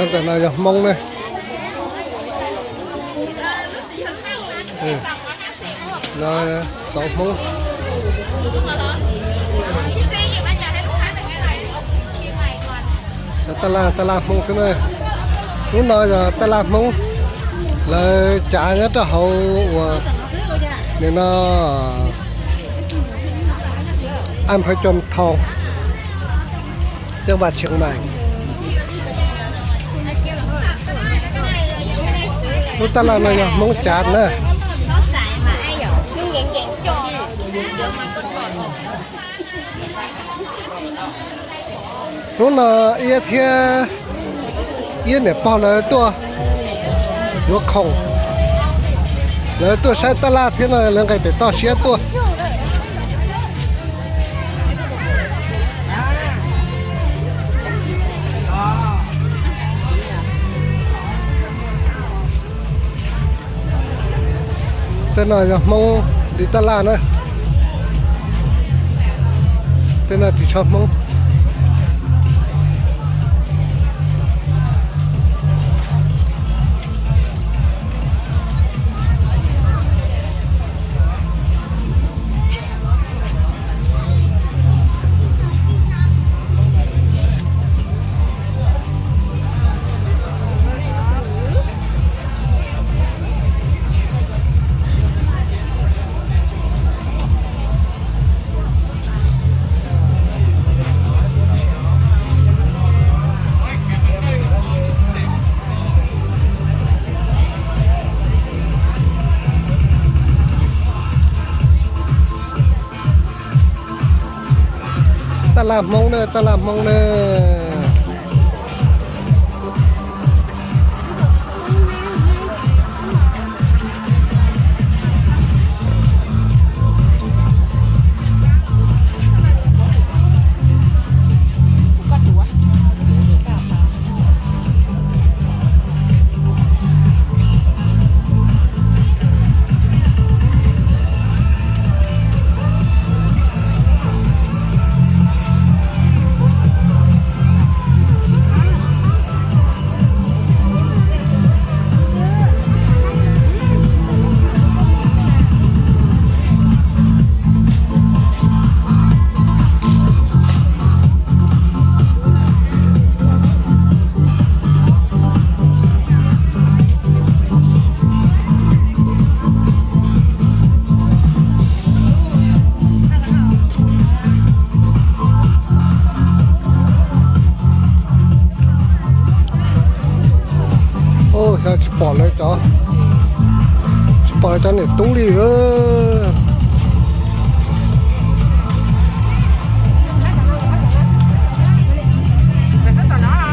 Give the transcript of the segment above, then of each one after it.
Ntawm no yog Hmoob ne, no xauv Hmoob. Cov taj laj, taj laj Hmoob xwb na. Lub no yog taj laj Hmoob, lawv cav nyob rau hauv uas nim no An Phav Coo Thoo, Cab Vaj Tsheej Maim. Lub taj laj no yog Hmoob cav na. Hnub no Iab thiab Iab niam pog lawv tuaj yuav khoom, lawv tuaj saib taj laj thiab no lawv nqes pem toj siab tuaj. Tej no yog Hmoob li taj laj na, tej no tsis tshua Hmoob. Taj laj Hmoob na, taj laj Hmoob na. Xyov tsis pom lawv cov, tsis pom lawv cov niam tub li.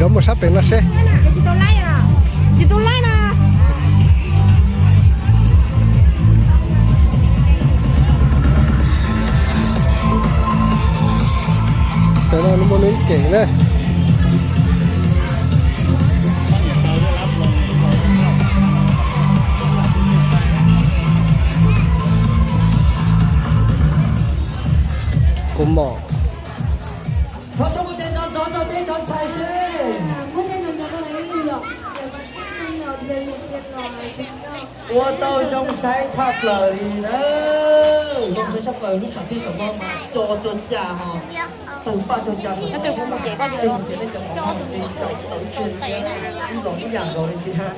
Yuav mus sab pem no seb. Pem no muaj ib ceg na. Kuv mom. Ua tau zoo saib tshaj plaws li na. Zoo saib tshaj plaws lub sam thiaj saum no mas tso cov cas ho tawg paj tawg cas saum no. Tej mus ces nej cov mov no ces tau ib tse thiab ib los ib yam nkaus li thiab.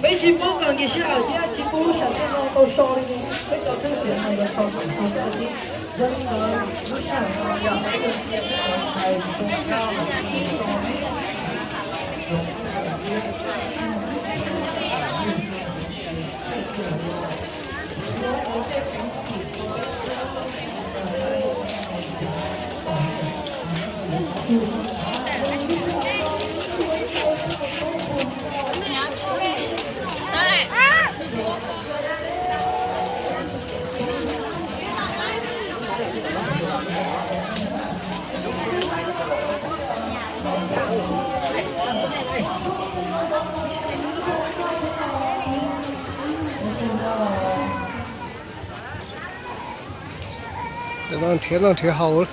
Peb tsis pub kom nkis sij hawm thiab tsis pub lub sam thiaj no tau so li, peb tau txheeb txiav no yuav so kom tag xwb. Yog li ntawd lub sij hawm no yog peb yuav cia peb cov ntxhais tus kab los so. Nrhiav noj nrhiav haus.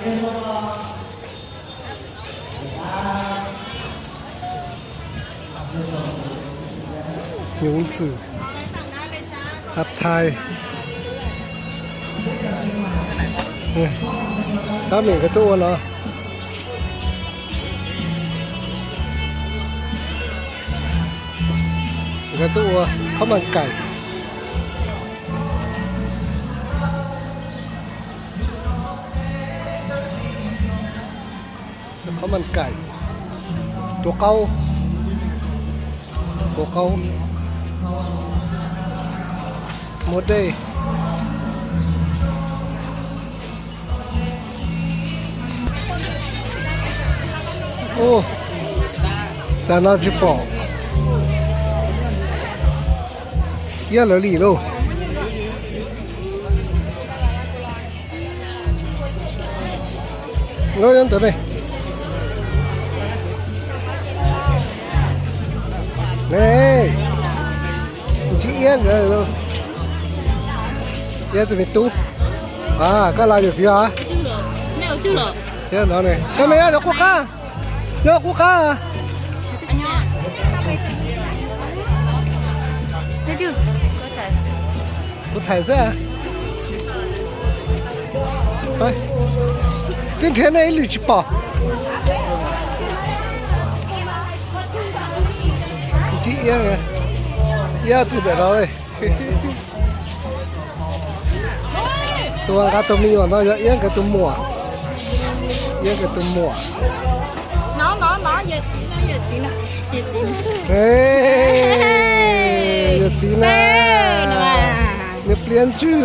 Nyob ntxwm, hab thaib. Tab meem nkawd tuaj ua no. Nkawd tuaj ua khob mas kaim. Khob mas kaim, tua qaub, tua qaub, muab dej. Ub, tas no tsis pom iab lawv li lauj. Ntawd ne, ntsib iab nkawd, iab tus me tub. Koj los yawm txiv os? Thiab no ne, koj me rov qub qab, yog qub qab. Kuv thaij xwb. Twb nrhiav nej ib lwm tsis pom. Ntsib iab, iab tus ntawm no. Tus nqa tus me nyuam no yog iab nkawd tus muam. Iab nkawd tus muam. Yawm txiv na, nws pliab ntswg.